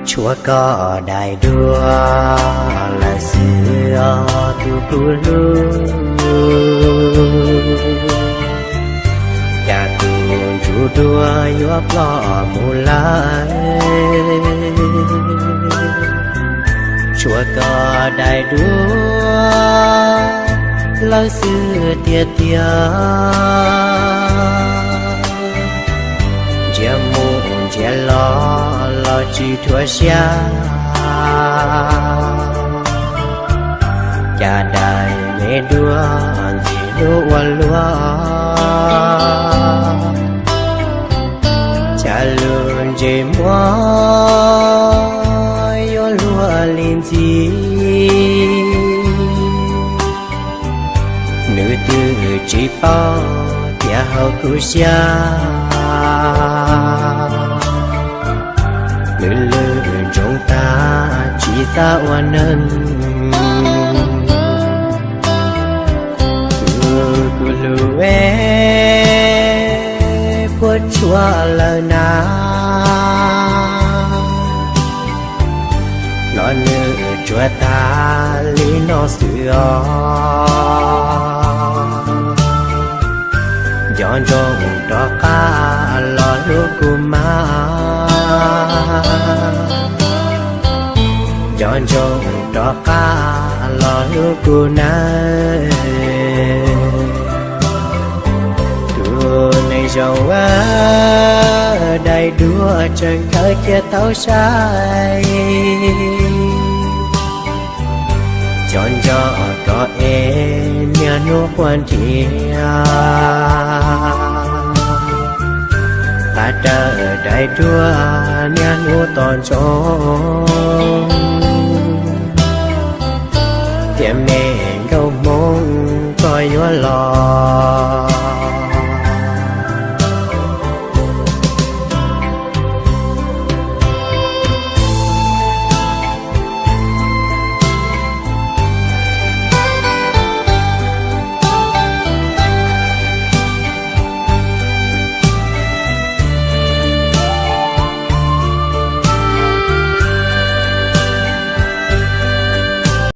Tshuav koj daim duab lawm xwb os tus kuv hlub, cas tus ntsuj duab yuav ploj mus lawm. Tshuav koj daim duab lawm xwb tiag tiag, ntsia mus ntsia los los tsis rhuav siab. Cas daim me duab ntxim hlub ua luaj, cas lub ntsej muag yuav luag li ntxim. Nws twb tsis paub tias hauv kuv siab, nws lwj ntsoov tag tsis xav ua neeg. Tus kuv hlub es puas tshuav lawm na, los nws tsuas tag li no xwb os. Nco ntsoov rov qab los hlub kuv mas, nco ntsoov rov qab los hlub kuv nawb. Tus neeg zoo, daim duab tseem khawb cia tau sai, nco ntsoov koj es niaj hnub quaj nrhiav, qab rawv daim duab niaj hnub tos ntsoov, tiam me